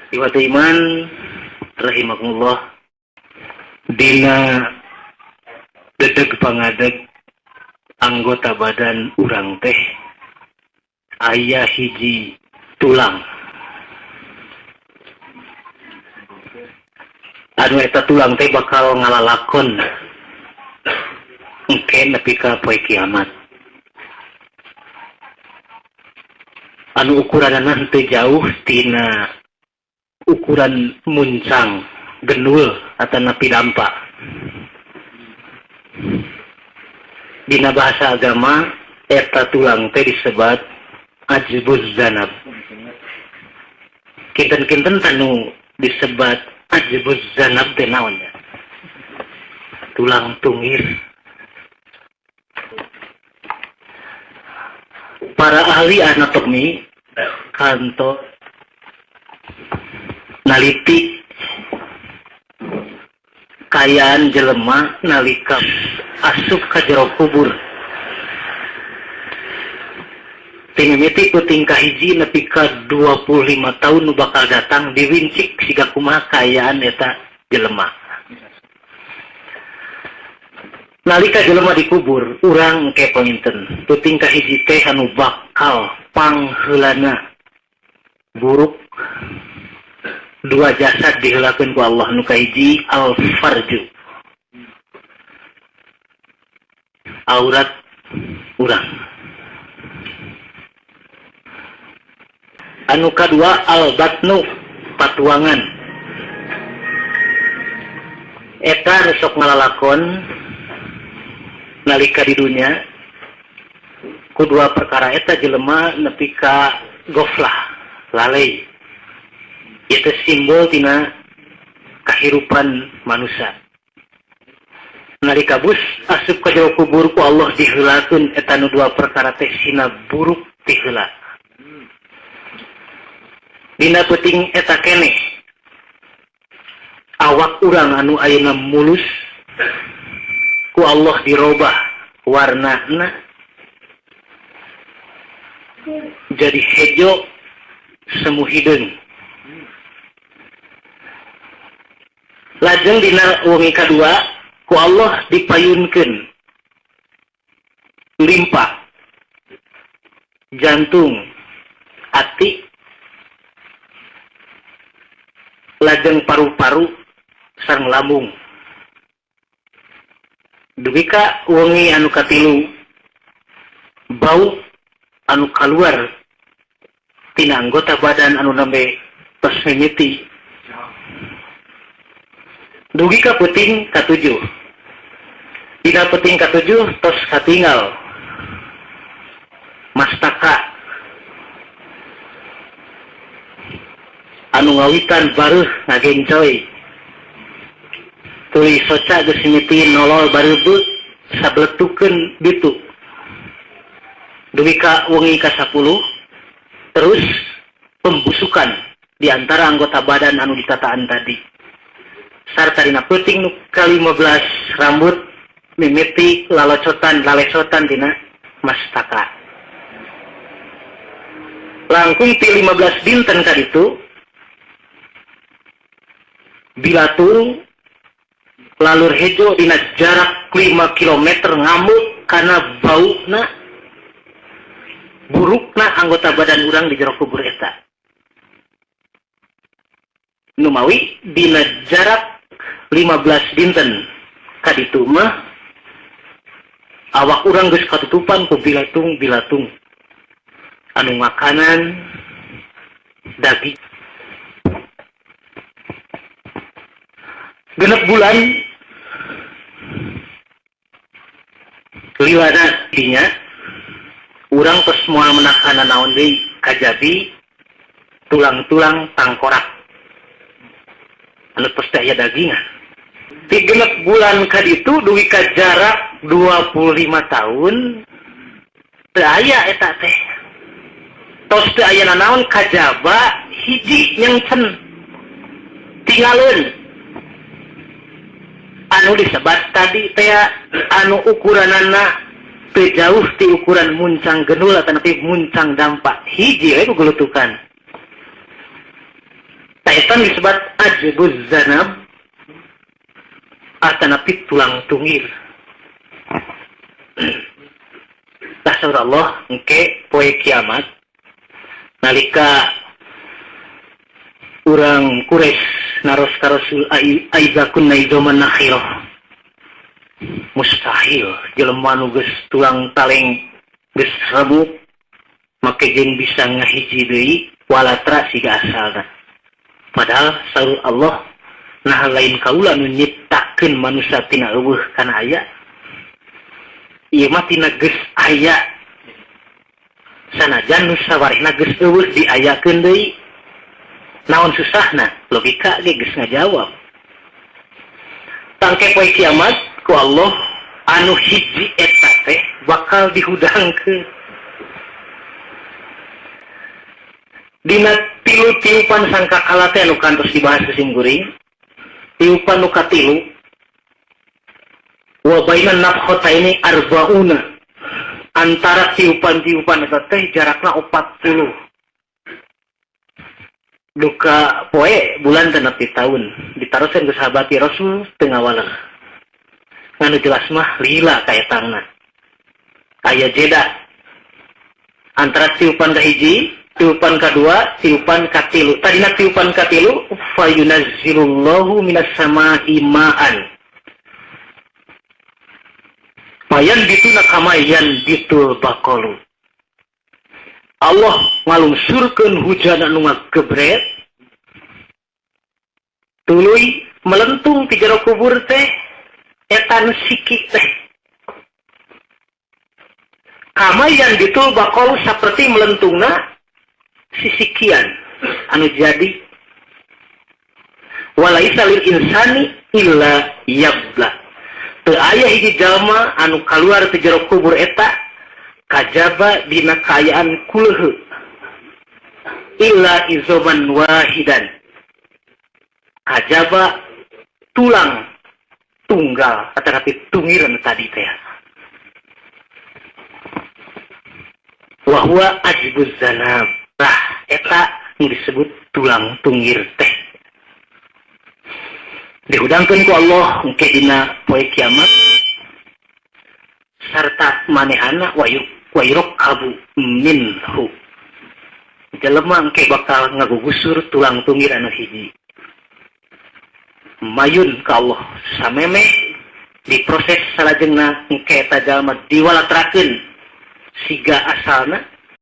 Iwatu iman rahimakumullah, dina dedeg pangadeg anggota badan urang teh aya hiji tulang. Anu eta tulang teh bakal ngalalakon engke nepi ka poe kiamat. Anu ukuranana henteu jauh tina ukuran muncang genul atanapi dampa. Dina bahasa agama eta tulang teh disebat ajbuz zanab. Kinten-kinten tanu disebat ajbuz zanab teh naon nya? Tulang tungir. Para ahli anatomi kanto naliti kayaan jelema nalika asup ka jero kubur. Timimiti ku tingkah hiji nepi ka 25 tahun nu bakal datang diwincik siga kumaha kaayaan eta jelema. Nalika jelema dikubur, urang engke panginten tu tingkah hiji teh anu bakal pangheulana buruk dua jasad diheulakeun ku Allah. Nu kahiji al-farju, aurat urang. Anu kadua al-batnu, patuangan. Eta nu sok ngalalakon nalika di dunya ku dua perkara eta jelema nepi ka goflah, lalai. Itu simbol tina kahirupan manusia. Nalika bus asup ka jero kubur ku Allah diheulakeun eta nu dua perkara teh sina buruk tiheula. Dina peuting eta keneh awak urang anu ayeuna mulus ku Allah dirobah warnana jadi hejo semu hideung. Lajeng dina wengi kadua ku Allah dipayunkeun limpa, jantung, ati, lajeng paru-paru sareng lambung. Dugi ka wengi anu katilu bau anu kaluar tina anggota badan anu nembe tos mimiti. Dugi ka peuting katujuh. Dina peuting katujuh tos katingal mastaka anu ngawitan bareuh ngagencoy. Tuluy soca geus mimiti nolol bareubeut sabletukeun ditu. Dugi ka wengi ka-10 terus pembusukan di antara anggota badan anu ditataan tadi. Sarta dina peuting nu ka-15 rambut mimiti lalocotan lalesotan dina mastaka. Langkung ti 15 dinten ka ditu bilatung lalur hejo dina jarak 5 kilometer ngamuk kana bauna burukna anggota badan urang di jero kubur eta. Numawi dina jarak 15 dinten kaditu mah awak urang geus katutupan ku bilatung-bilatung anu makanan daging. Genep bulan liwana dinya urang tos moal menakana naon deui kajabi tulang-tulang tangkorak anu tos teh aya dagingan. Ti genep bulan kaditu dugi ka jarak 25 tahun teu aya eta teh. Tos teu aya nanaon kajaba hiji nyengcen tingaleun anu disebat tadi teh anu ukuranana teu jauh ti ukuran muncang genul atanapi muncang dampak hiji we gulutukan. Eta disebut ajbuz zanab atanapi tulang tunggir. Tah saur Allah engke poe kiamat nalika urang Quraisy naros ka Rasul aiza kunna idzaman nakhirah. Mustahil jelema nu geus tulang taleng geus remuk make jeung bisa ngahiji deui walatra siga asalna. Padahal saur Allah nah lain kaula nu nyiptakeun manusia tina eueuh kana aya. Ieu mah tina geus aya. Sanajan nu sawarehna geus eueuh diayakeun deui. Naon susahna? Logika ge geus ngajawab. Tangke poe kiamat ku Allah anu hiji eta teh bakal dihudangkeun. Dina tilu tiupan sangkakala teh anu kantos dibahas ku simkuring. Tiupan nu katilu wa bainan nafkhataini arbauna, antara tiupan-tiupan eta teh jarakna 40. Duka poe bulan teh nepi taun ditaroskeun ku sahabat Rasul teu ngawaler. Nganu jelas mah lila kaetangna. Aya jeda antara tiupan kahiji, tiupan kadua, tiupan katilu. Tadina tiupan katilu fayunazzilullahu minas samaa'i ma'an. Payan bituna kamayan bitul baqalu. Allah ngalungsurkeun hujan anu ngagebret tuluy melentung ti jero kubur teh eta nu siki teh. Kamayan bitul baqalu saperti melentungna sisikian anu jadi walaisa lil insani illa yabla. Teu aya hiji jalma anu kaluar ti jero kubur eta kajaba dina kaayaan kuleuh illa izoman wahidan, kajaba tulang tunggal atanapi tungiran tadi teh. Wa huwa ajbuz zanab. Tah eta nu disebut tulang tunggir teh. Dihudangkeun ku Allah engke dina poe kiamat sarta manehana wa yurakabu minhu. Jelema engke bakal ngagugusur tulang tunggir anu hiji. Mayun ka Allah sameme diproses salajengna engke eta jalma diwalatrakeun siga asalna.